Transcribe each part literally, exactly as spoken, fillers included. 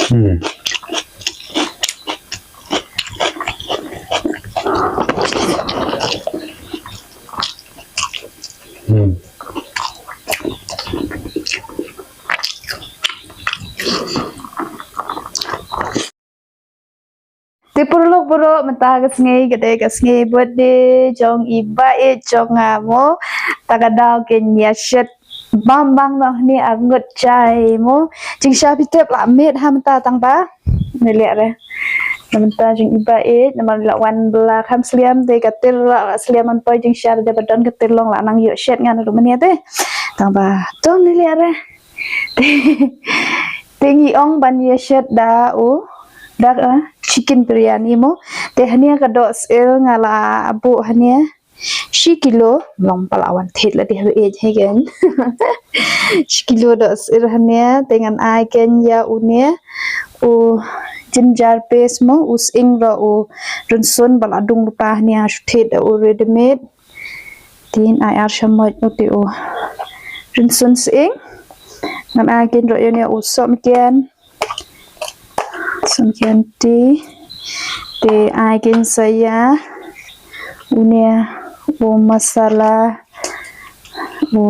Hmm. Hmm. Te paralok baroh, mynta ka sngi ka dei ka sngi birthday jong i Bah Ïeit jong nga mo. Ta ka daw kein ïa shet bam bang noh ni ar ngut jai mo. Jingshai phi tip la miet ha mynta tang ba. Ni leh re. Na mynta jong i Bah Ïeit namar la wan bla kham sliam te ka tir la, la sliam man poi jingshai da ba don ka tir long la nang ïoh shet ngan ruh mynne te. Tang ba. Tong ni leh re. Te ngi ong ban ïa shet da u da, eh, chicken biryani mo. Te hania ka doh sir nga la buh hania shi kilo, long pala wan thied la dih ba ej hegen. Shi kilo doh sir hania, te ngan ai kein ïa une u ginger paste mo, u sying ro u rynsun ba la dung lypa hania shu thied da u ready made. Tin ai ar shamoit u te u rynsun sying. Ngan ai kein ro ïa une u sohmynken. Sohmynken te. Te ai kein sa ïa une u masala u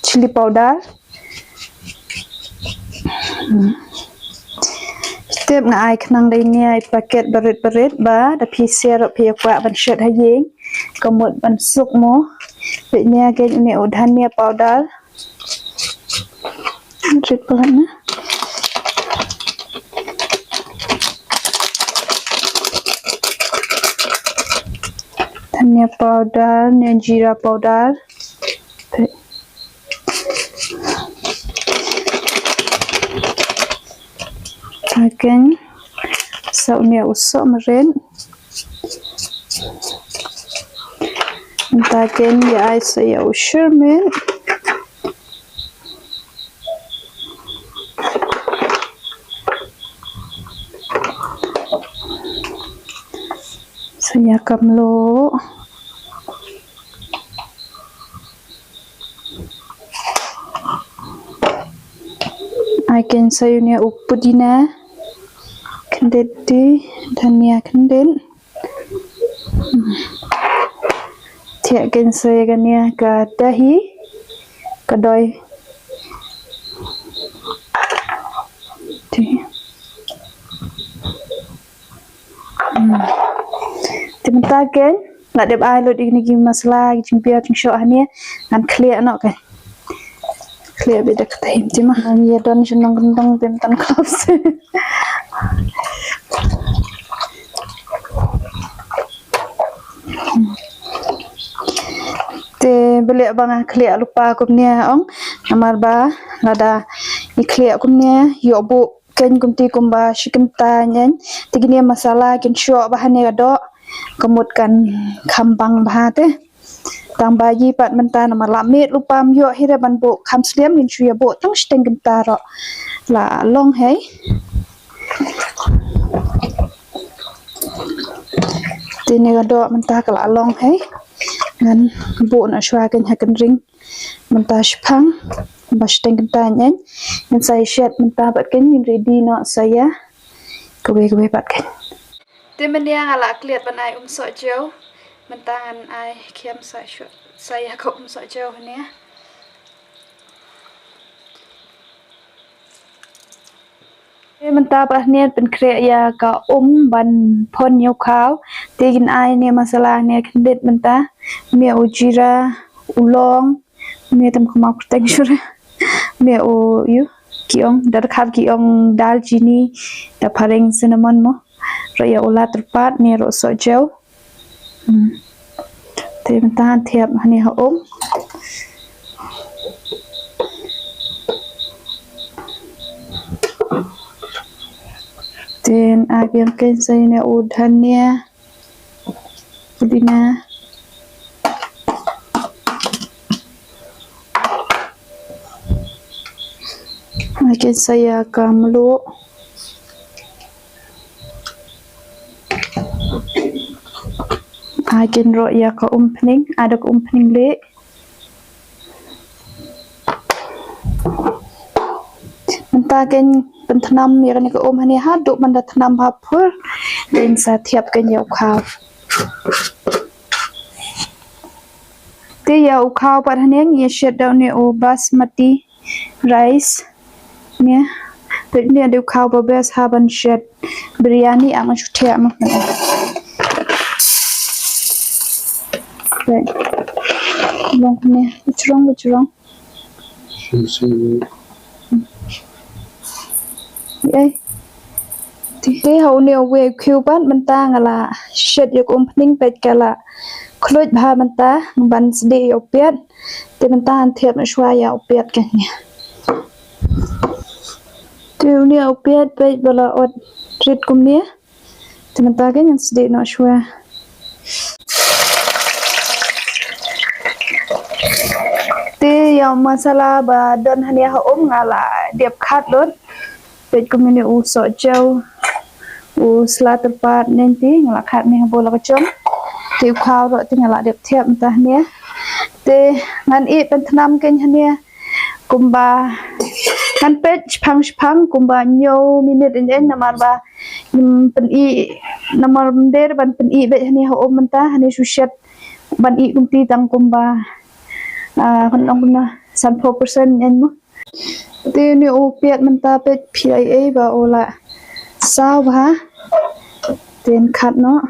chili powder. Hmm. Tip nga ai khnang da ine i paket barit barit ba da phi sher ruh phi ïa kwah ban shet ha ïing. Ka mut ban suk mo. Te ine kein une u dhania powder. Rit palat na. Dhania powder, ne jeera powder. Again, sa une u sohmynken. Mynta kein ïa ai sa ïa u shermin. Sa ïa ka mluh. Ai kein sa ïa une u pudina. Khyndiat te, dhania khyndiat. Thiah kein sa ïa kane ka dahi. Ka doi. Te. Hmm. Te mynta kein la dep ai lut ïa kine ki masala, ki jingpiar jingshoh hane, ngan khlieh noh kein. Khlieh beit da ka time te ma. Ngan ïa don shu nongkyndong te mynta khlieh. Te balei ba nga khlieh lypa kumne ong, namar ba lada i khlieh kumne ïoh buh kein kumti kumba shi kynta nyen. Te kine masala kin shoh ba hane ka doh, ka mut kan kham bang bha te. Tang ba ïa pat mynta namar la miet lypa, ym ïoh hi re ban buh kham sliam, ngin shu ïa buh tang shiteng kynta ruh la long hei. Te ne ka doh mynta ka la long hei. Ngan buh noh shuwa kein ha kynring. Mynta shipang ba shiteng kynta nyen. Ngan sa ïa shet mynta pat kein, ngin ready noh sa ïa kawei kawei pat kein. Te mynne nga la klet ban ai um sohjew. Mynta ngan ai kham sa shu-, sa ïa ka um sohjew hane. Te mynta pat hane pynkhreh ïa ka um ban phon ïa u khaw. Te kin ai ne masala ne khyndiat mynta. Mih u jeera, u long, mih tam khmaw kyrteng shuh re. Mih u ïu, ki ong, da dkhar ki ong dalchini, da phareng cinnamon mo. Ruh ïa u la tyrpad, ne ruh sohjew. Hmm. Te mynta thiap hane ha um. Te ai biang kein sa ïa une u dhania. Pudina. Ai kein sa ïa ka mluh. Ai kein ruh ïa ka umphniang, ai da ka umphniang leh. Mynta kein pynthnam ïa kane ka um hangne haduh mynta thnam ha phur. Kein sa thiap kein ïa u khaw. Te ïa u khaw pat hangne ngi shet da une u basmati rice. Ne. Te ne dei u khaw ba best ha ban shet biryani, ama shu thiah ma. Te long ne, u jrong, u jrong. Ei. Te ha une uwei u khiew pat mynta nga la shet ïa ka umphniang, peit ka la khluit bha mynta, ban sdih ïa u piat. Te mynta ngan thiap noh shuwa ïa u piat kein. Te une u piat peit ba la ot rit kumne. Te mynta kein ngan sdih noh shuwa. Te ïa u masala ba don hangne ha um nga la dep khat lut. Peit kumne, u sohjew, u sla tyrpad, ne te nga la khat ne ha bowl la ka jong. Te u khaw ruh te nga la dep thiap mynta hangne. Te ngan ïeh pynthnam kein hangne kumba, ngan peit shipang shipang kumba hynñiew minit, ïeng ïeng namar ba ngim pyn-i, namar ym dei ban pyn-i beit hangne ha um mynta, hangne shu shet ban ïeh kumti tang kumba, ah, kan ong kumno, sanphew percent ïeng mo. Te une u piat mynta peit phi ïa ei ba u la saw bha. Te ngan khat noh.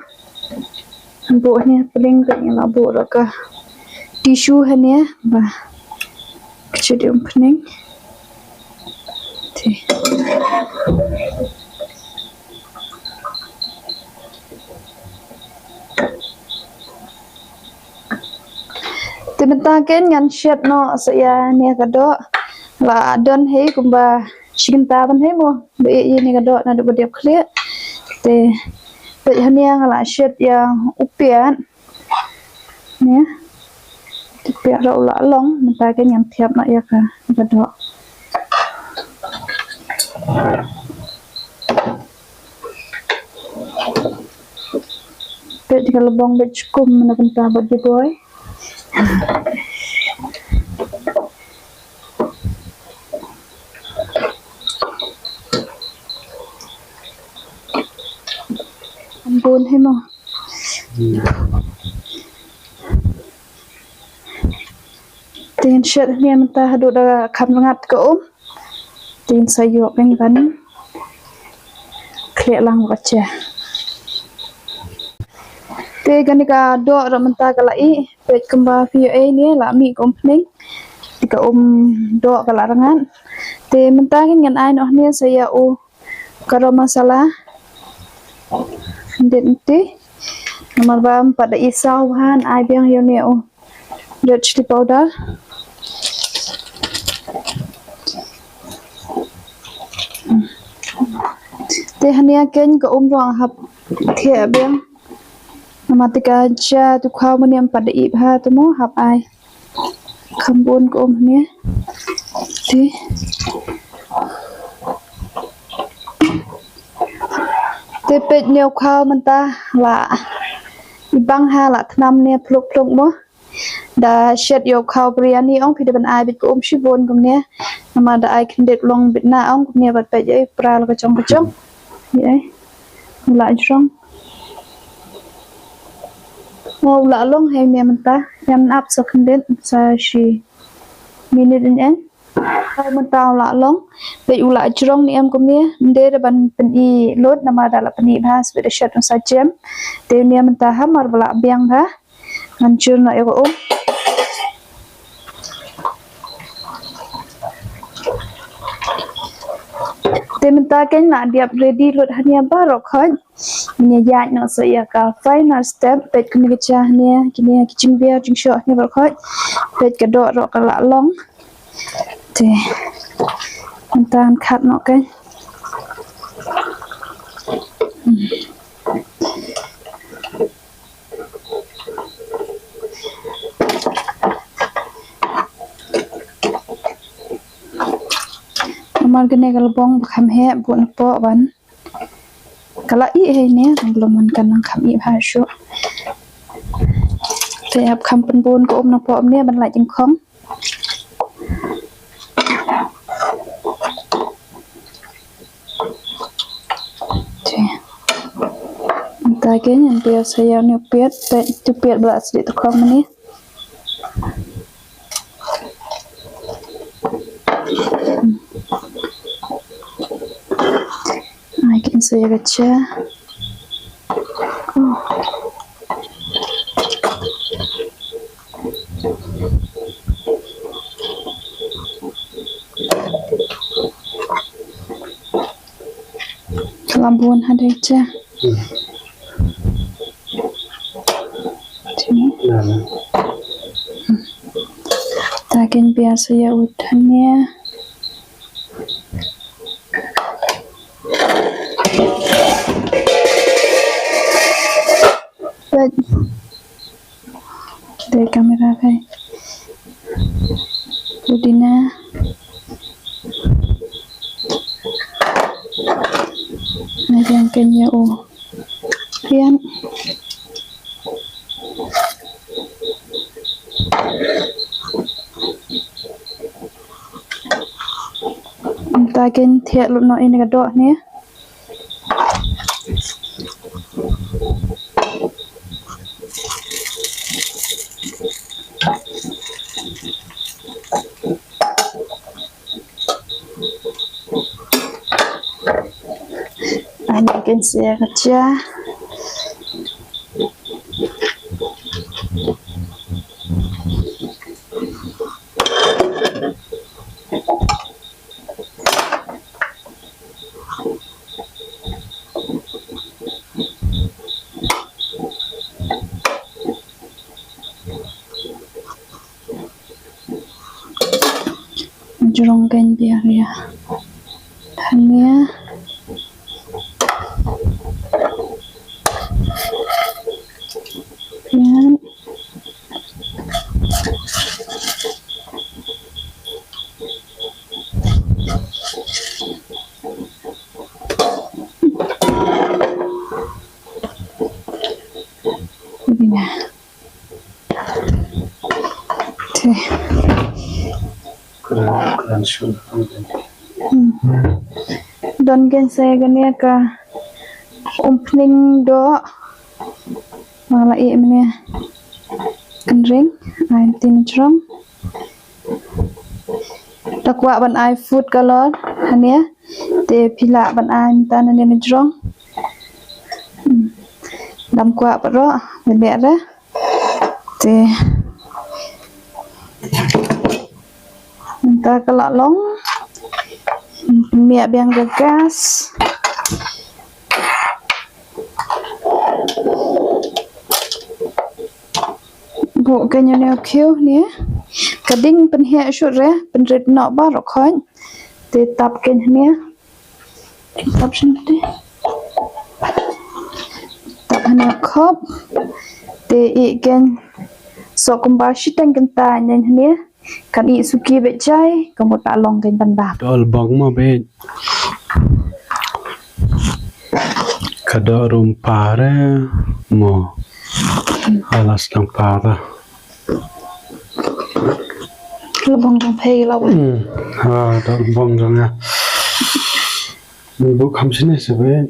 Buh hangne pdeng, peit nga la buh ruh ka tissue hangne ba ka shu dei umphniang. Te. Te mynta kein ngan shet noh sa ïa ne ka doh. La don hi kumba shi kynta ban hi mo. Ba ïa ne ka doh naduh ba dep khlieh. Te peit hangne nga la shet ïa u piat. Ne. Te piat ruh u la long, mynta kein ngan thiap noh ïa ka, ka doh. Peit ka lbong beit skum na ka bynta bad ki boi. Bun hi mo. Te ngan shet hangne mynta haduh da kham rngat ka um. Te ngan sa ïoh kein ban khleh lang ka cha. Te kane ka doh ruh mynta ka la ih, peit kumba phi ïoh ei ne la mih ka umphniang. Te ka um doh ka la rngat. Te mynta kein ngan ai noh hangne sa ïa u garam masala. Khyndiat nti. Namar ba ym pat da i saw bha, ngan ai biang ïa une u red chilli powder. Te hangne kein ka um ruh nga hap thiah biang. Namar te ka ja tu khaw mynne ym pat da i bha te mo, hap ai kham bun ka um hangne. Te. Te peit ne u khaw mynta la i bang ha, la thnam ne phluk phluk mo. Da shet ïa u khaw biryani ong phi da ban ai beit ka um shibun kumne. Namar da ai khyndiat long beit na ong kumne, bad peit ei pra la ka jong ka jong. Ei. U la jrong. Oh, u la long hi ne mynta. Ïa ngan ap sa khyndiat sa shi minit ïeng ïeng. Mynta u la long. Peit u la jrong ne em kumne. Ym dei da ban pyni lut namar da la pyni bha, sa peit da shet u sa jem. Te ne mynta ha mar ba la biang bha. Ngan jur noh ïa ka um. Te mynta kein la dep ready lut hangne baroh khoit. Ngin ïa ïaid noh sa ïa ka final step, peit kine ki ja hangne, kine ki jingbiar jingshoh hangne baroh khoit. Peit ka doh ruh ka la long. Te mynta ngan khat noh kein. Namar kane ka lbong ba kham heh, buh napoh ban. Ka la ih hi ne, tang blum man kan nang kham ih bha shuh. Te hap kham pynbun ka um napoh ne ban lait jingkhong. Ta kein ngan pynïar sa ïa une u piat, te u piat ba la sdih tkhong mynne. Ai kein sa ïa ka cha. Oh. Ka la bun ha dei cha. Ta kein pynïar sa ïa u dhania. Peit. Dei kamera kai. Pudina. Ngan ïa kein ïa u riang. Mynta kein thiah lut noh ïa ka doh ne. Ani kein sa ïa ka cha. Jrong kein biang ïa. Dhania. Pian. Pudina. Te. Kren, kren shun. Hmm. Don kein sa kane ka umphniang doh. Nga la ïeh mynne. Kynreng, ai tin jrong. Da kwah ban ai food color hangne. Te phi lah ban ai mynta nangne na jrong. Hmm. Dam kwah pat ruh, beh beh re. Te. Mynta ka la long. Pynmiat biang ka gas. Buh kein ïa une u khiew ne. Ka ding pynhiar shuh re, pynrit noh baroh khoit. Te tap kein hangne. Tap shen te. Tap hangne khop. Te ïeh kein. Soh kumba shiteng kynta kein hangne. Kan ïeh suki beit jai, ka mut ta long kein ban bam. Dol bong mo beit. Ka dor rum pare mo. Alas nang para. Lebong jong phi la. Hmm. Ha, dor bong jong nga. Buk kham sini sebe.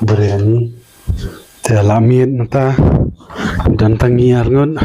Biryani. Te la miet nata. Don tang ngi arngut.